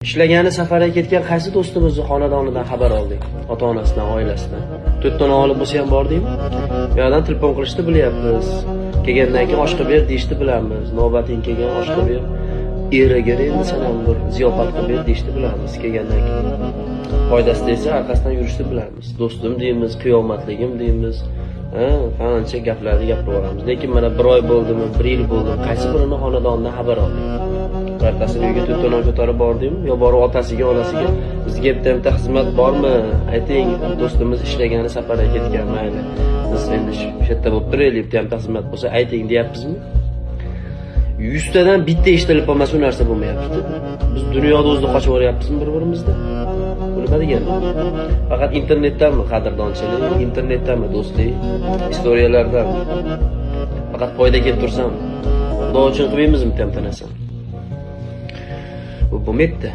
Ishlagani safarga ketgan qaysi do'stimizni xonadonidan xabar oldik? Ota-onasidan, oilasidan. To'rtta non olib bo'lsa ham bordikmi? Bu yoqdan telefon qilishni bilyapmiz. Kelgandan keyin osh qilib ber deyishni bilamiz. Navbating kelgan, osh qilib ber. Eriga endi san ham bir ziyofat qilib ber deyishni bilamiz kelgandan keyin. Foydasi desa, orqasidan yurishni bilamiz. Do'stim deymiz, qiyomatligim deymiz. Ha, qancha gaplarni gapirib yuboramiz. Lekin mana bir oy bo'ldimi, bir yil bo'ldimi, qaysi birini xonadonidan xabar oldik? Birortasini uyga to'rtta non ko'tarib bordikmi? Yo borib otasiga, onasiga bizga bitta bitta xizmat bormi? Ayting, do'stimiz ishlagani safarga ketgan, mayli. Biz endi shu yerda bo'lib turaylik, bitta bitta xizmat bo'lsa ayting deyapmizmi? Yuztadan bitta eshitilib qolmasa, u narsa bo'lmayapti. Biz dunyoda o'zida qochib yuboryapmizmi bir-birimizdan? Bu nima degani? Faqat internetdanmi qadrdonchilik, internetdanmi do'stlik, istoriyalardanmi? Faqat foyda kelib tursam, Xudo uchun qilmaymizmi bitta bitta narsani? Bu bo'lmaydi.